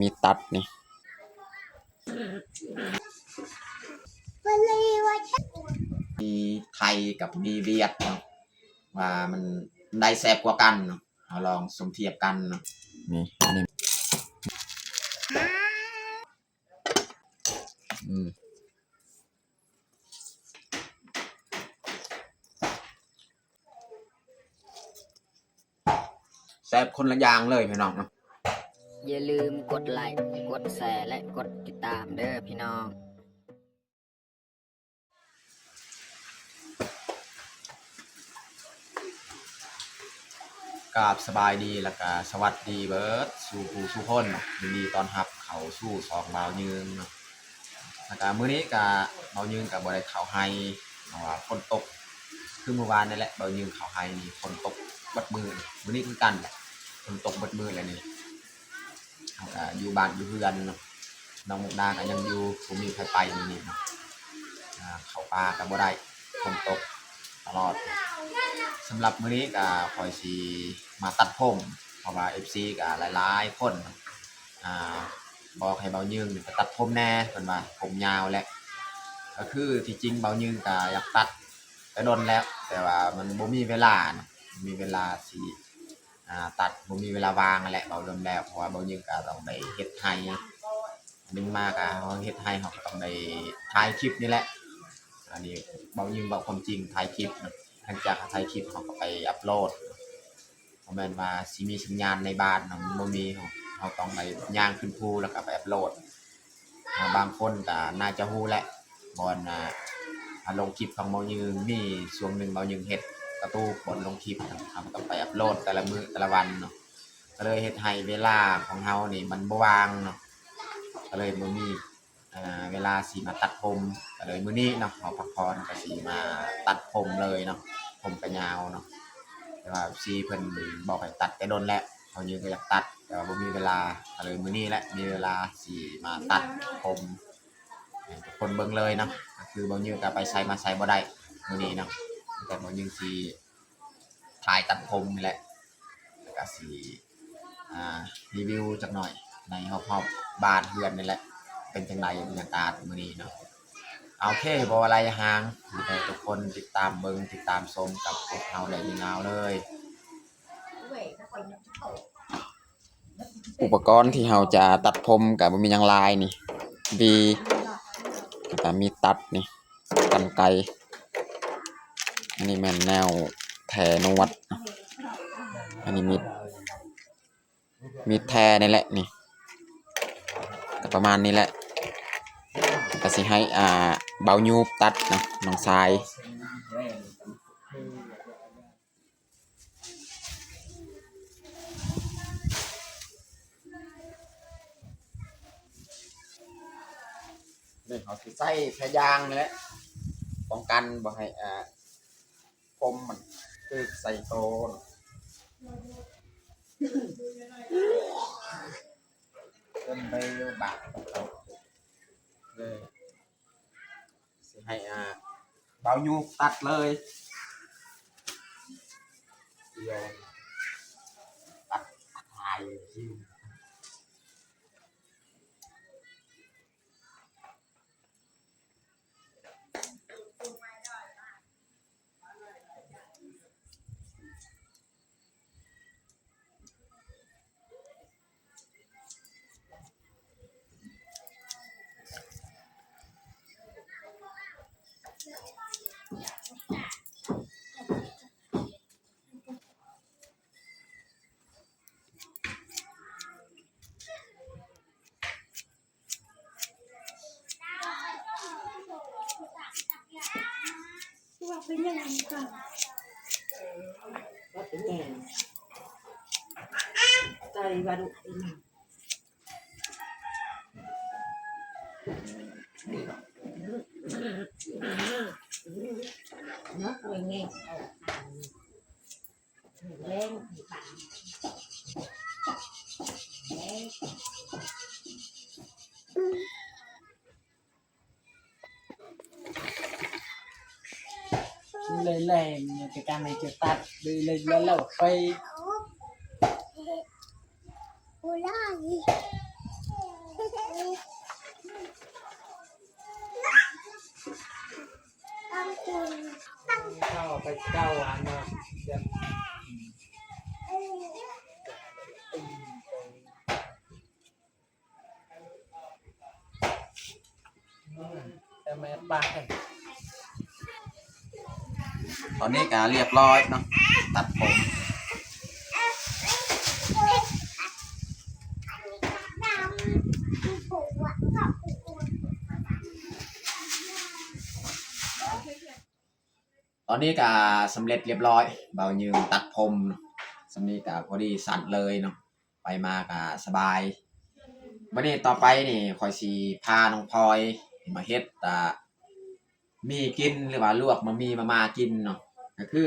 ມີຕັດນີ້ ມີໄທກັບມີຫວຽດເນາະ ວ່າມັນໃດແຊບກວ່າກັນເນາະ ເຮົາລອງສົມທຽບກັນເນາະ ນີ້ ອັນນີ້ ອືມ ແຊບຄົນລະຢ່າງເລີຍພີ່ນ້ອງເນາະ. ຢ່າລືມກົດໄລ ກົດແຊ ແລະ ກົດຕິດຕາມເດີພີ່ນ້ອງ. ກາບສະບາຍດີ ແລ້ວກະສະຫວັດດີເບີດສູ່ຜູ້ສູ່ຄົນເນາະ ຍິນດີຕ້ອນຮັບເຂົ້າສູ່ຊ່ອງບ່າວຍືງເນາະ. ແລ້ວກະມື້ນີ້ກະບ່າວຍືງກະບໍ່ໄດ້ເຂົ້າໄຮ່ ເພາະວ່າຝົນຕົກ ຄືມື້ວານນີ້ແຫຼະ ບ່າວຍືງເຂົ້າໄຮ່ນີ້ຝົນຕົກເບິດມື້ ມື້ນີ້ຄືກັນແຫຼະ ຝົນຕົກເບິດມື້ແລ້ວນີ້. ເຮົາກະຢູ່ບ້ານຢູ່ເຮືອນເນາະ ນ້ອງມຸກດາກະຍັງຢູ່ ບໍ່ມີໃຜໄປມື້ນີ້ເນາະ ອາ ເຂົ້າປ່າກະບໍ່ໄດ້ ຝົນຕົກຕະຫຼອດ. ສຳລັບມື້ນີ້ກະຂ້ອຍຊິມາຕັດຜົມ ເພາະວ່າເອັຟຊີກະຫຼາຍໆຄົນ ອາ ບອກໃຫ້ບ່າວຍືງໄປຕັດຜົມແດ່ ເພິ່ນວ່າຜົມຍາວແຫຼະ. ກະຄືທີ່ຈິງບ່າວຍືງກະຢາກຕັດແຕ່ດົນແລ້ວ ແຕ່ວ່າມັນບໍ່ມີເວລາເນາະ ບໍ່ມີເວລາຊິ ອ່າ ຕັດ ບໍ່ມີເວລາວ່າງຫັ້ນແຫຼະ ເວົ້າລວມແລ້ວ ເພາະວ່າບ່າວຍືງກະຕ້ອງໄດ້ເຮັດໄຮ່ ໜຶ່ງມາກະເຮົາເຮັດໄຮ່ ເຮົາກະຕ້ອງໄດ້ຖ່າຍຄລິບນີ້ແຫຼະ. ອັນນີ້ບ່າວຍືງເວົ້າຄວາມຈິງ ຖ່າຍຄລິບ ຫຼັງຈາກເຮົາຖ່າຍຄລິບ ເຮົາກະໄປອັບໂຫຼດ ບໍ່ແມ່ນວ່າຊິມີສັນຍານໃນບ້ານເນາະ ມັນບໍ່ມີ ເຮົາ ເຮົາຕ້ອງໄດ້ຍ່າງຂຶ້ນພູ ແລ້ວກະໄປອັບໂຫຼດ. ອ່າ ບາງຄົນກະໜ້າຈະຮູ້ແຫຼະ ບ່ອນ ອ່າ ອ່າ ລົງຄລິບຂອງບ່າວຍືງ ມີຊ່ວງໜຶ່ງບ່າວຍືງເຮັດກະຕູບບ່ອນລົງຄລິບ ເຮົາກະຕ້ອງໄປອັບໂຫຼດແຕ່ລະມື້ແຕ່ລະວັນເນາະ ກະເລີຍເຮັດໃຫ້ເວລາຂອງເຮົານີ້ມັນບໍ່ວ່າງເນາະ ກະເລີຍບໍ່ມີ ອ່າ ເວລາຊິມາຕັດຜົມ ກະເລີຍມື້ນີ້ເນາະ ເຮົາພັກຜ່ອນກະຊິມາຕັດຜົມເລີຍເນາະ ຜົມກະຍາວເນາະ. ແຕ່ວ່າເອັຟຊີເພິ່ນບອກໃຫ້ຕັດແຕ່ດົນແລ້ວ ບ່າວຍືງກະຢາກຕັດ ແຕ່ວ່າບໍ່ມີເວລາ ກະເລີຍມື້ນີ້ແຫຼະ ມີເວລາຊິມາຕັດຜົມໃຫ້ທຸກຄົນເບິ່ງເລີຍເນາະ. ກະຄືບ່າວຍືງກະໄປໃສມາໃສບໍ່ໄດ້ມື້ນີ້ເນາະ ແຕ່ບ່າວຍືງຊິຖ່າຍຕັດຜົມນີ້ແຫຼະ ແລ້ວກະຊິ ອ່າ ຣີວິວຈັກໜ້ອຍໃນຮອບໆບ້ານເຮືອນນີ້ແຫຼະ ເປັນຈັ່ງໃດບັນຍາກາດມື້ນີ້ເນາະ. ໂອເຄ ບໍ່ວ່າຫຼາຍຢ່າຫ່າງ ໃຫ້ທຸກຄົນຕິດຕາມເບິ່ງ ຕິດຕາມຊົມກັບພວກເຮົາໄດ້ຍາວໆເລີຍ. ອຸປະກອນທີ່ເຮົາຈະຕັດຜົມກະບໍ່ມີຫຍັງຫຼາຍນີ້ ຫວີ ແລ້ວກະມີຕັດນີ້ ກັນໄກ ອັນນີ້ແມ່ນແນວແທ້ໜວດ ອັນນີ້ມີດ ມີດແທ້ນີ້ແຫຼະນີ້ ກະປະມານນີ້ແຫຼະ ກະຊິໃຫ້ ອ່າ ບ່າວຍູບຕັດເນາະ ນ້ອງຊາຍ. ນີ້ເຮົາຊິໃຊ້ຜ້າຢາງນີ້ແຫຼະ ປ້ອງກັນບໍ່ໃຫ້ ອ່າ ຜົມມັນຖືກໃສ່ໂຕເນາະ ຈົນໄດ້ບາດເຮົາເລີຍ. ຊິໃຫ້ ອ່າ ບ່າວຍູບຕັດເລີຍ ດຽວຕັດຖ່າຍ. ວ່າເປັນຫຍັງກະ ວ່າເປັນຫຍັງ ໃຈວ່າດຸ ເນາະ ເບິ່ງແນ່. ເລີຍແລງ ກະການໃຫ້ເຈົ້າຕັດ ເລີຍ ເລີຍ ເລີຍໄປ. ເກົ່າຫັ້ນນະ ແຕ່ແມ່ປາກ ຕອນນີ້ກະລຽບຮ້ອຍເນາະ ຕັດຜົມ. ຕອນນີ້ກະສຳເລັດລຽບຮ້ອຍ ບ່າວຍືມຕັດຜົມເນາະ ສ່ຳນີ້ກະພໍດີສັ້ນເລີຍເນາະ ໄປມາກະສະບາຍ. ບັດນີ້ຕໍ່ໄປນີ້ ຂ້ອຍຊິພານ້ອງພອຍມາເຮັດ ອາ ໝີ່ກິນ ຫຼືວ່າລວກມະໝີ່ມາມ່າກິນເນາະ ກະຄື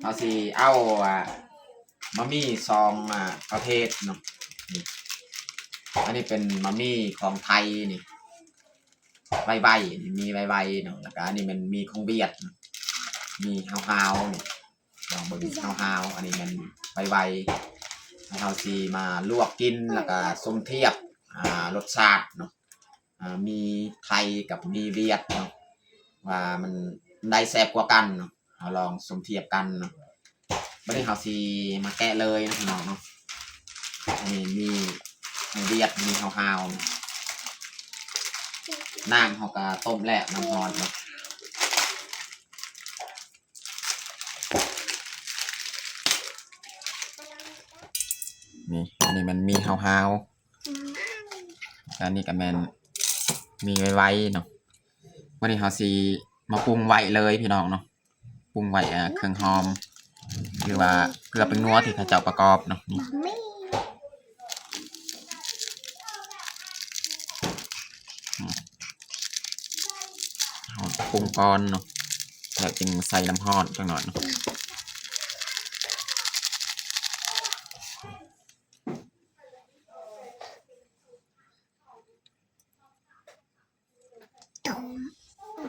ເຮົາຊິເອົາ ອາ ມະໝີ່ສອງ ອາ ປະເພດເນາະ. ນີ້ ອັນນີ້ເປັນມະໝີ່ຂອງໄທນີ້ ໄວໆ ນີ້ໝີ່ໄວໆເນາະ ແລ້ວກະອັນນີ້ແມ່ນໝີ່ຂອງຫວຽດ ໝີ່ຫາວໆ ນີ້ ລອງເບິ່ງ ຫາວໆ ອັນນີ້ແມ່ນໄວໆ ແລ້ວເຮົາຊິມາລວກກິນ ແລ້ວກະສົມທຽບ ອາ ລົດຊາດເນາະ ອາ ໝີ່ໄທກັບໝີ່ຫວຽດເນາະ ວ່າມັນ ອັນໃດແຊບກວ່າກັນເນາະ ເຮົາລອງສົມທຽບກັນເນາະ. ບັດນີ້ເຮົາຊິມາແກະເລີຍເນາະ ພີ່ນ້ອງເນາະ ອັນນີ້ໝີ່ຫວຽດ ໝີ່ຫາວໆ ນ້ຳເຮົາກະຕົ້ມແລ້ວ ນ້ຳຮ້ອນເນາະ. ນີ້ ອັນນີ້ແມ່ນໝີ່ຫາວໆ ອັນນີ້ກະແມ່ນໝີ່ໄວໆເນາະ. ມື້ນີ້ເຮົາຊິມາປຸງໄວ້ເລີຍພີ່ນ້ອງເນາະ ປຸງໄວ້ ເອີ ເຄື່ອງຫອມ ຫຼືວ່າເກືອແປ້ງນົວທີ່ເຂົາເຈົ້າປະກອບເນາະ. ນີ້ ອືມ ເຮົາປຸງກ່ອນເນາະ ແລ້ວຈຶ່ງໃສ່ນ້ຳຮ້ອນຈັກໜ້ອຍເນາະ.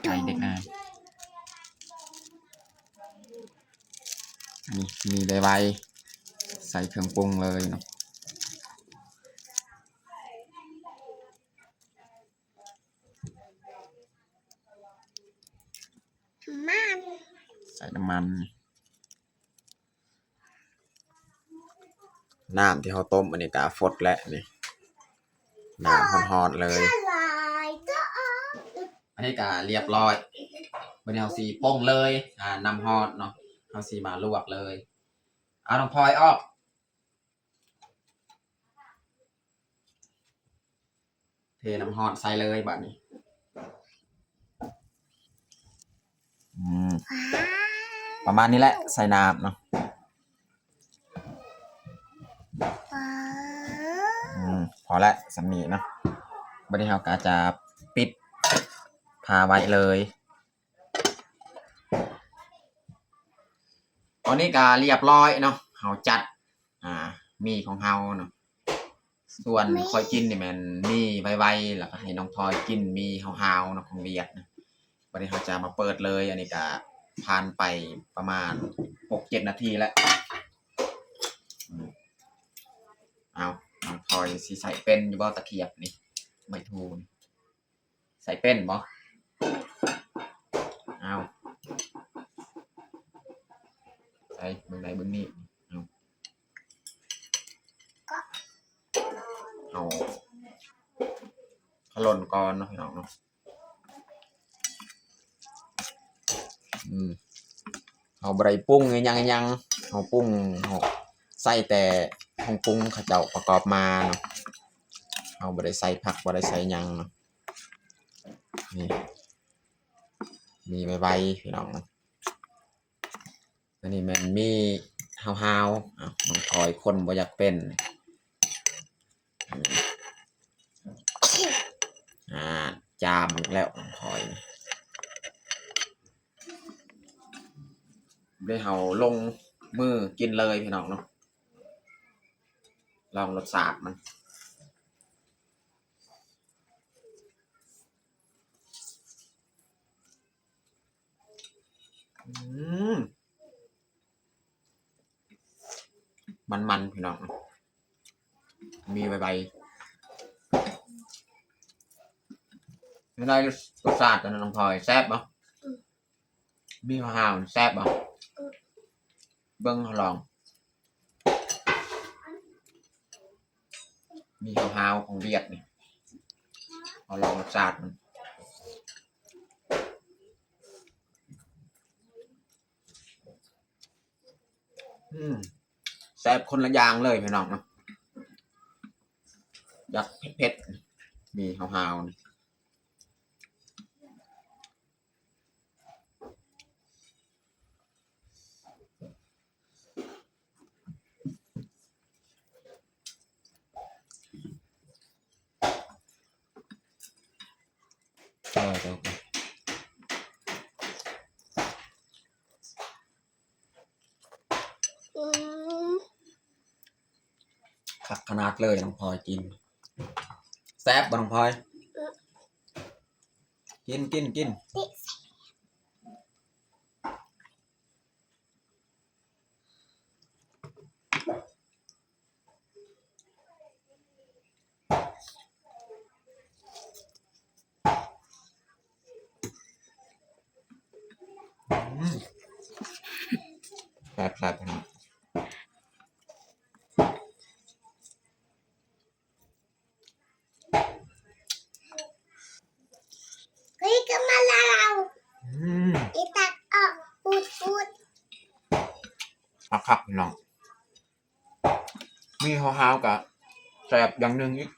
ໄກ່ເດັກນາຍ ອັນນີ້ມີໄວໆ ໃສ່ເຄື່ອງປຸງເລີຍເນາະ. ໃສ່ນ້ຳມັນ ນ້ຳທີ່ເຮົາຕົ້ມອັນນີ້ກະຟົດແລ້ວນີ້ ນ້ຳຮ້ອນໆເລີຍ. ອັນນີ້ກະລຽບຮ້ອຍ ບັດນີ້ເຮົາຊິປົງເລີຍ ອາ ນ້ຳຮ້ອນເນາະ ເຮົາຊິມາລວກເລີຍ. ເອົານ້ອງພອຍອອກ ເທນ້ຳຮ້ອນໃສ່ເລີຍບາດນີ້. ອືມ ປະມານນີ້ແຫຼະ ໃສ່ນ້ຳເນາະ. ອືມ ພໍແລ້ວ ສ່ຳນີ້ເນາະ. ບັດນີ້ເຮົາກະຈະປິດຝາໄວ້ເລີຍ. ຕອນນີ້ກະລຽບຮ້ອຍເນາະ ເຮົາຈັດ ອາ ໝີ່ຂອງເຮົາເນາະ. ສ່ວນຂ້ອຍກິນນີ້ແມ່ນໝີ່ໄວໆ ແລ້ວກະໃຫ້ນ້ອງພອຍກິນໝີ່ຫາວໆເນາະ ຂອງຫວຽດນະ. ບັດນີ້ເຮົາຈະມາເປີດເລີຍ ອັນນີ້ກະຜ່ານໄປປະມານຫົກເຈັດນາທີແລ້ວ. ອືມ ເອົາ ນ້ອງພອຍຊິໃສ່ເປັນຢູ່ບໍ່ ຕະຂຽບນີ້ ໄມ້ທູນ? ໃສ່ເປັນບໍ່? ເອົາ ໃສ່ເບິ່ງໃດເບິ່ງນີ້ ເອົາ ເອົາຂະຫຼົ່ນກ່ອນເນາະ ພີ່ນ້ອງເນາະ. ອືມ ເຮົາບໍ່ໄດ້ປຸງອີ່ຫຍັງອີ່ຫຍັງ ເຮົາປຸງ ເຮົາໃສ່ແຕ່ເຄື່ອງປຸງເຂົາເຈົ້າປະກອບມາເນາະ. ເຮົາບໍ່ໄດ້ໃສ່ຜັກ ບໍ່ໄດ້ໃສ່ຫຍັງເນາະ. ນີ້ ໝີ່ໄວໆ ພີ່ນ້ອງເນາະ. ອັນນີ້ແມ່ນໝີ່ຫາວໆ ອາ ນ້ອງພອຍຄົນບໍ່ຢາກເປັນ. ອາ ຈາມແລ້ວ ນ້ອງພອຍ ເດ ເຮົາລົງມືກິນເລີຍ ພີ່ນ້ອງເນາະ. ລອງລົດຊາດມັນ. ອືມ ມັນໆ ພີ່ນ້ອງ ໝີ່ໄວໆ. ເປັນໃດ ລົດຊາດຕອນນັ້ນ ນ້ອງພອຍ ແຊບບໍ່? ອືມ ມີຫາວໆ ແຊບບໍ່? ເບິ່ງ ເຮົາລອງ ມີຫາວໆ ຂອງຫວຽດນີ້ ເຮົາລອງລົດຊາດມັນ. ອືມ ແຊບຄົນລະຢ່າງເລີຍພີ່ນ້ອງເນາະ. ຢາກເຜັດໆ ມີຫາວໆ ນີ້. ອືມ ຄັກຂະໜາດເລີຍນ້ອງພອຍກິນ. ແຊບບໍ່ນ້ອງພອຍ? ເອີ ກິນ ກິນ ກິນ. ອືມ ແຊບໆ ພີ່ນ້ອງ. ເຮີ້ຍ ກໍມາລາວ ອືມ ອີຕັກອອກປູດໆ ຄັກໆ ພີ່ນ້ອງ. ມີຫາວໆ ກະແຊບຢ່າງໜຶ່ງອີກ.